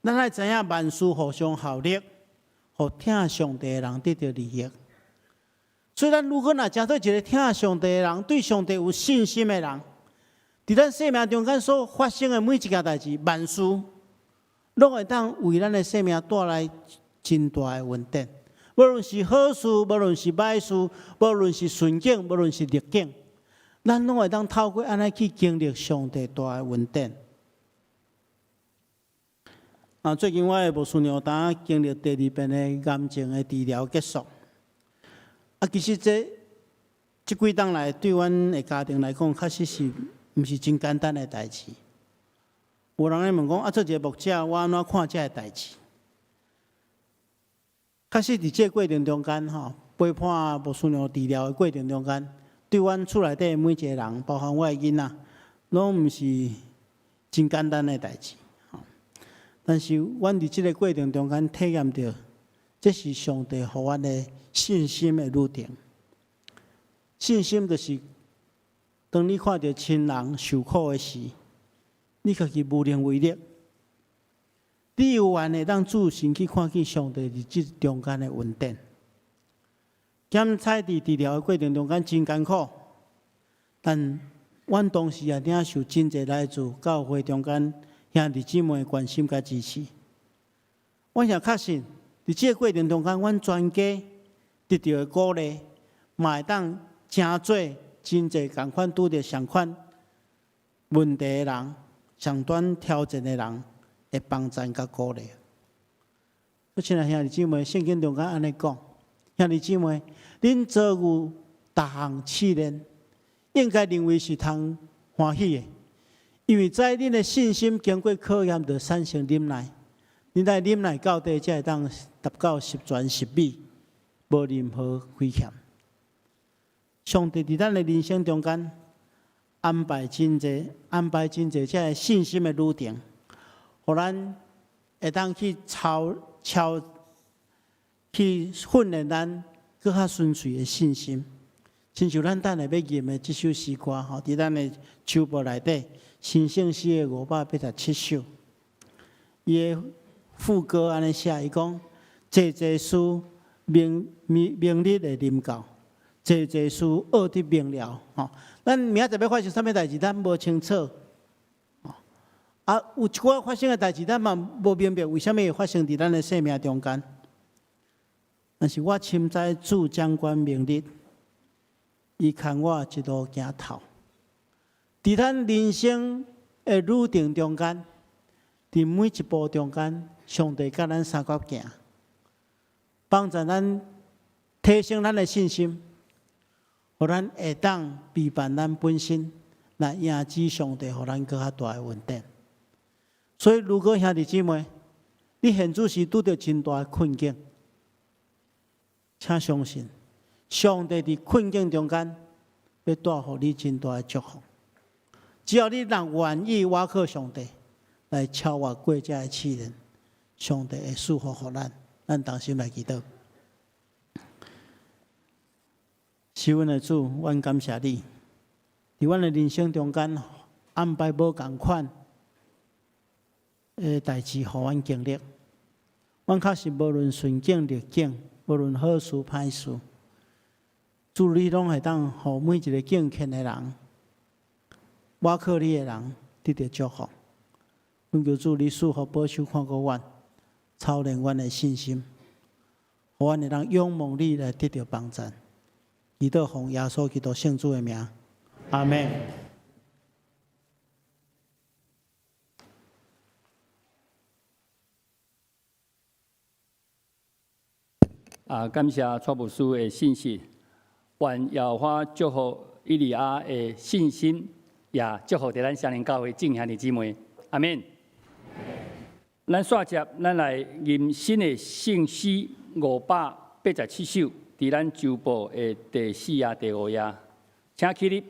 咱愛知影萬事互相效力，予疼上帝的人得著利益。所以，咱如果若成做一个疼上帝的人，對上帝有信心的人，佇咱生命中間所發生的每一件代誌，萬事攏會當為咱的生命帶來真大的恩典。無論是好事，無論是歹事，無論是順境，無論是逆境，咱攏會當透過按呢去經歷上帝大的恩典。啊，最近我的牧師娘當經歷第二遍的癌症的治療結束。啊，其實這幾冬來對阮的家庭來講，確實是毋是真簡單的代誌。有人咧問講，啊，做一个牧者，我按怎看這个代誌？確實，佇這个過程中間，吼，陪伴牧師娘治療的過程中間，對阮厝內底每一個人，包含我的囡仔，攏毋是真簡單的代誌。但是，阮佇這个過程中間體驗著，這是上帝予阮的信心的旅程。信心就是當你看著親人受苦的時，你家己無能為力。你有緣會當注神去看見上帝佇這中間的恩典。檢採佇治療的過程中間真艱苦，但阮當時也領受真濟來自教會中間兄弟姊妹的關心佮支持。我也確信，佇這个過程中間，阮全家得著的鼓勵，嘛會當成做真濟仝款拄著相款問題的人，相端挑戰的人的幫贊佮鼓勵。我親愛兄弟姊妹，聖經中間按呢講，兄弟姊妹，恁遭遇逐項試煉，應該認為是通歡喜的，因為知恁的信心經過考驗，就產生忍耐。恁愛忍耐到底，才會當達到十全十美，無任何虧欠。上帝佇咱的人生中間安排真濟，安排真濟這个信心的旅程，予咱會當去操操去訓練咱閣較純粹的信心。親像咱等下欲吟的這首詩歌吼，佇咱的手簿內底，新聖詩的587首，伊的副歌按呢寫，伊講：濟濟事明明明日會臨到，濟濟事奧得明了。吼，咱明仔載欲發生啥物代誌，咱無清楚。啊，有一寡發生的代誌，咱嘛無明白為啥物會發生佇咱的生命中間。但是我深知主掌管明日，伊牽我一路行透。佇咱人生的旅程中間，佇每一步中間，上帝佮咱相佮行，幫助咱提升咱的信心，予咱會當備辦咱本身來迎接上帝，予咱閣較大的恩典。所以，如果兄弟姊妹，你現此時拄著真大的困境，請相信，上帝佇困境中間欲帶予你真大的祝福。只要你若願意倚靠上帝來超越過這个試煉，上帝會賜福予咱。咱同心來祈禱。是阮的主，阮感謝你，佇阮的人生中間安排無仝款的代誌，予阮經歷。阮確實無論順境逆境，無論好事歹事，主你攏會當予每一个敬虔的人、倚靠你的人得著祝福。懇求主你賜福保守看顧阮，操練阮的信心，予阮會當仰望你來得著幫贊。祈禱奉耶穌基督聖主的名，阿們。啊，感謝蔡牧師的信息，願耶和華祝福以利亞的信心，也祝福佇咱雙靈教會眾兄弟姊妹，阿們。咱煞接，咱來吟新的聖詩587首，佇咱周報的第四頁、第五頁，請起立。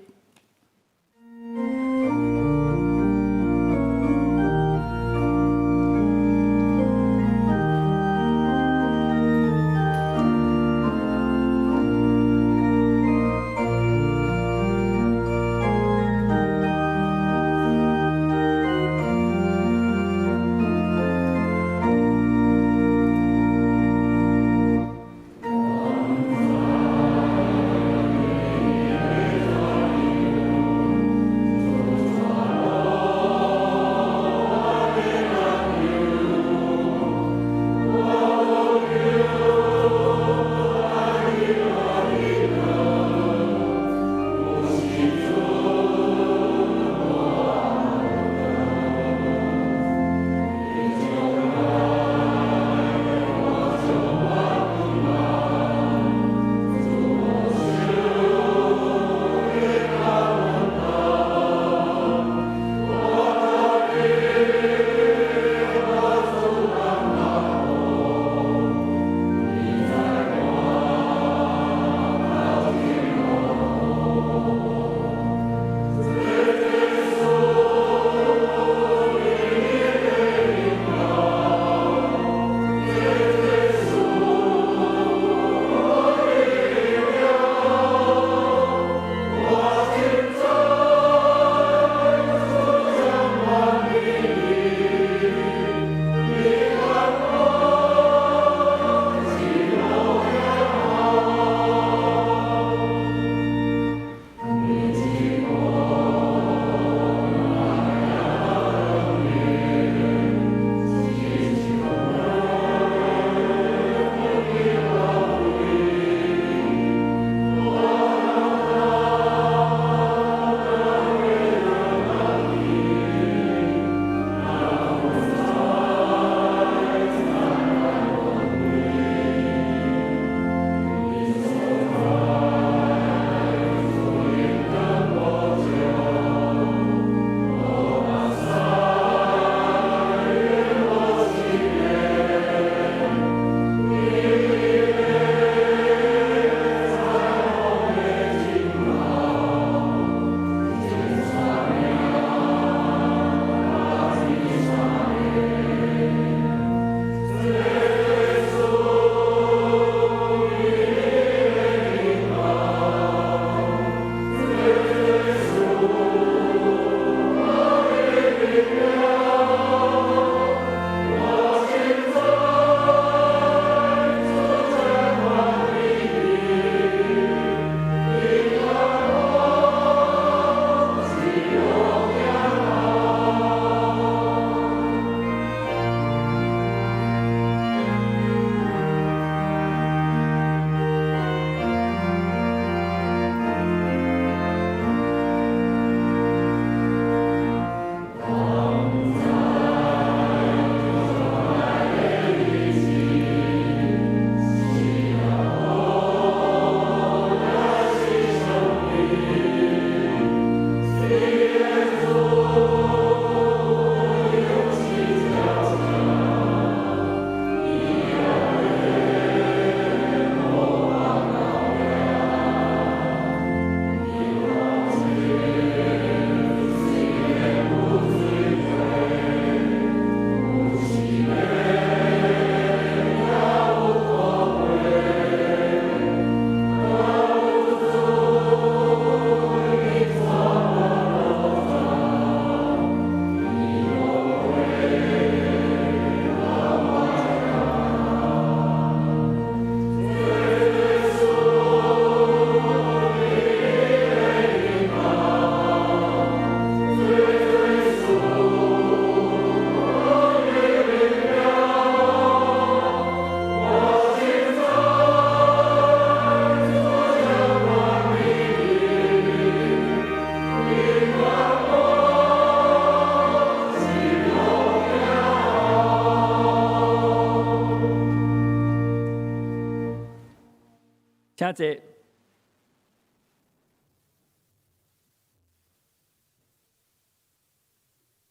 請坐。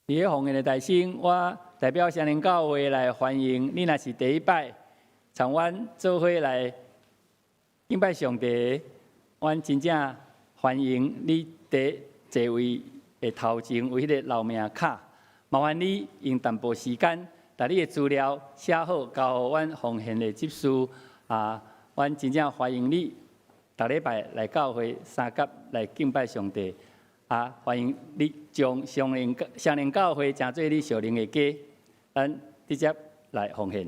佇咧奉獻的大先，我代表雙靈教會來歡迎你。若是第一擺參阮做伙來敬拜上帝，阮真正歡迎你佇座位的頭前有彼个留名卡，麻煩你用淡薄時間，共你的資料寫好，交予阮奉獻的執事啊。阮真正歡迎你，逐禮拜來教會相佮來敬拜上帝。啊，歡迎你將雙靈教會成做你屬靈的家，咱直接來奉獻。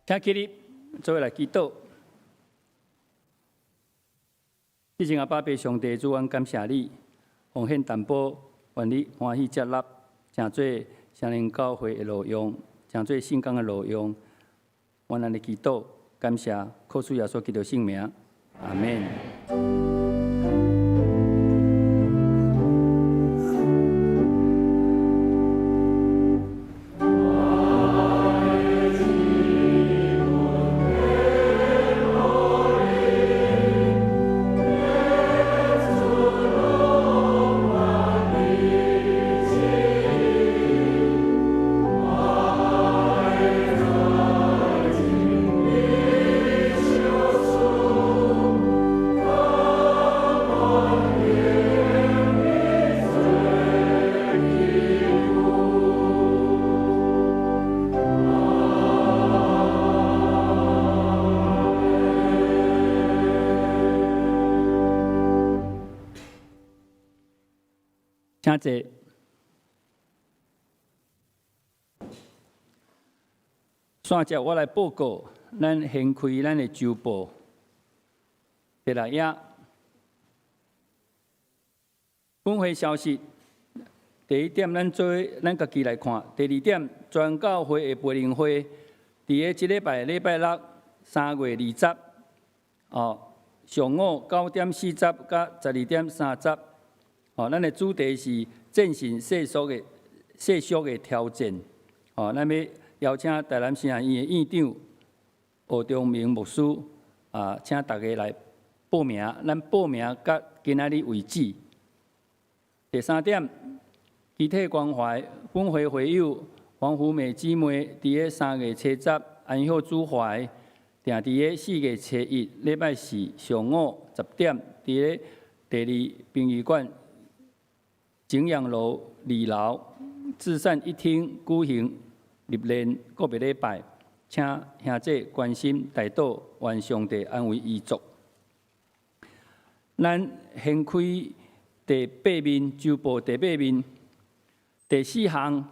請起立，做伙來祈禱。至尊阿爸父上帝主，阮感謝你，奉獻擔保，願你歡喜接納，成做聖靈教會的路用，成做聖工的路用。阮按呢祈禱，感謝，靠主耶穌基督聖名，阿們。請坐。煞接我來報告，咱掀開咱的週報。第六頁，本會消息。第一點，咱做咱家己來看。第二點，全教會的培靈會，佇咧這禮拜禮拜六3月20，哦，上午9點40佮12點30，哦，咱的主題是戰勝世俗的挑戰。哦，咱欲邀請台南神學院的院長吳忠明牧師，啊，請大家來報名。咱報名到今仔日為止。第三點，肢體關懷，本會會友黃福美姊妹，佇咧3月七十安息主懷，定佇咧4月初一禮拜四上午10點，佇咧第二殯儀館景陽樓二樓至善一廳舉行入殮告別禮拜，請兄弟關心代禱，願上帝安慰遺族。咱掀開第八面，週報第八面，第四項，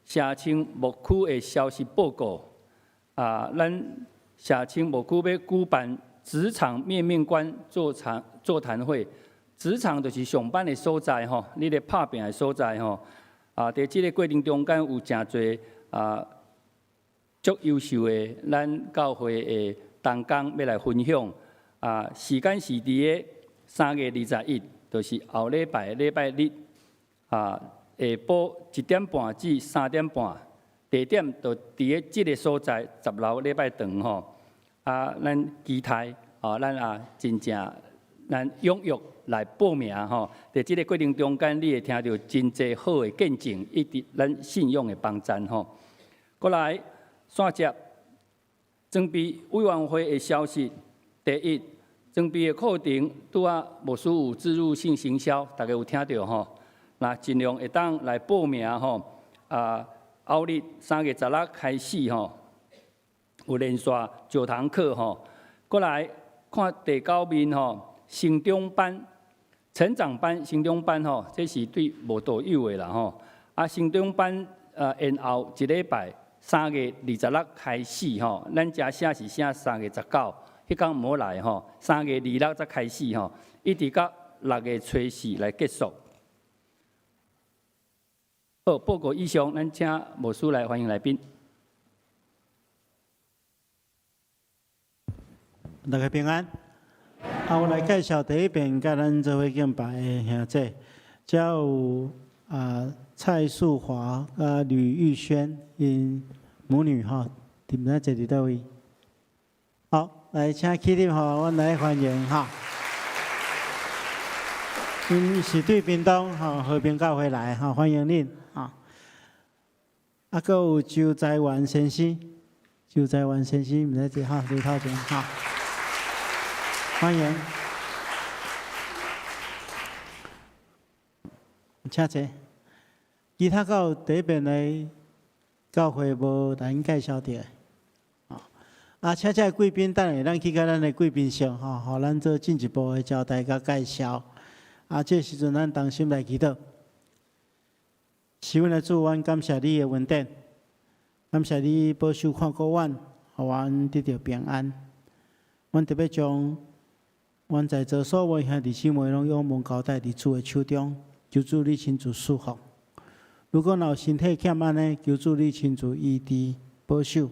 社青牧區的消息報告。啊，咱社青牧區欲舉辦職場面面觀座談會。職場就是上班的所在吼，你咧拍拚的所在吼。啊，佇這个過程中間有誠濟啊，足優秀的咱教會的同工欲來分享。啊，時間是佇咧3月21，就是後禮拜禮拜日啊，下晡1點半至3點半，地點就佇咧這个所在十樓禮拜堂吼。啊，咱期待啊，咱也真正咱踴躍來報名吼。佇這个過程中間，你會聽著真濟好的見證，以及咱信仰的幫贊吼。過來，煞接裝備委員會的消息。第一，裝備的課程拄仔牧師有置入性行銷，大家有聽著吼？那盡量會當來報名吼。啊，後日3月16開始吼，有連續九堂課吼。過來看第九面吼，成長班、成長班、成長班吼，這是對無道友的啦吼。啊，成長班延後一禮拜，3月26開始吼。咱遮寫是寫3月19，彼工毋好來吼。3月26才開始吼，一直到6月初四來結束。好，報告以上，咱請牧師來歡迎來賓。大家平安。啊，我來介紹第一遍佮咱做伙敬拜的兄弟，遮有啊蔡素華佮呂玉軒𪜶母女吼，佇毋知坐佇佗位？好，來請起立吼，阮來歡迎哈。𪜶是對屏東吼和平教會來吼，歡迎恁啊。啊，閣有周在元先生，周在元先生毋知佇吼，佇頭前哈。歡迎，請坐。其他閣有第一遍來教會無來介紹著的，啊，請這個貴賓，等下咱去共咱的貴賓室吼，予咱做進一步的交代佮介紹。啊，這時陣咱同心來祈禱。是阮的主，阮感謝你的恩典，感謝你保守看顧阮，予阮得著平安。阮特別將阮在座所有兄弟姊妹攏仰望交代佇主的手中，求主你親自賜福。如果若有身體欠安的，求主你親自醫治保守；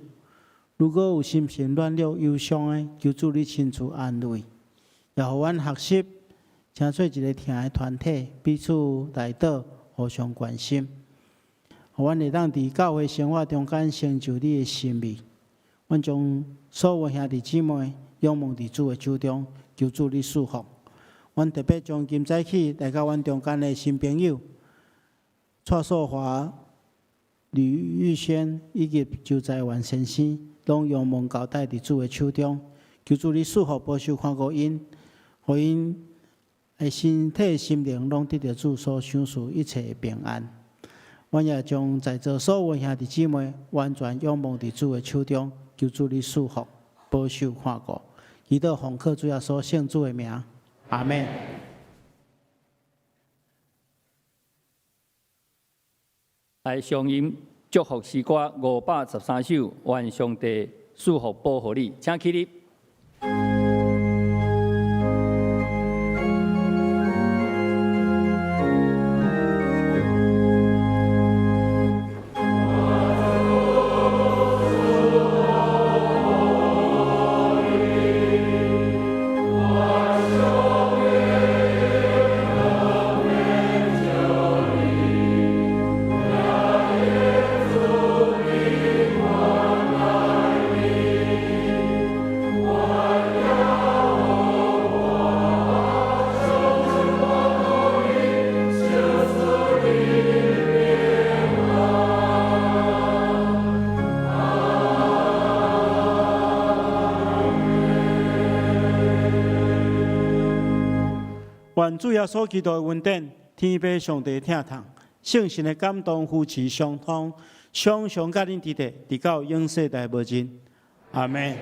如果有心神軟弱憂傷的，求主你親自安慰。也予阮學習，成做一个疼的團體，彼此代禱，互相關心。予阮會當佇教會生活中間成就你的心意。阮將所有兄弟姊妹仰望佇主的手中，求主你賜福。阮特別將今早起來到阮中間的新朋友蔡素華、呂玉軒以及周在元先生，攏仰望交代佇主的手中，求主你賜福保守看顧𪜶，予𪜶的身體心靈攏得著主所賞賜一切的平安。阮也將在座所有兄弟姊妹完全仰望佇主的手中，求主你賜福保守看顧。祈禱奉靠主耶穌聖子的名，阿們。來上音祝福詩歌513首，願上帝賜福保護你，請起立。願主耶穌基督的恩典、天父上帝疼痛、聖神的感動扶持相通，常常佮恁佇咧，直到永世代無盡。阿門。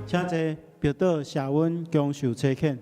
請坐，默禱謝恩，享受差遣。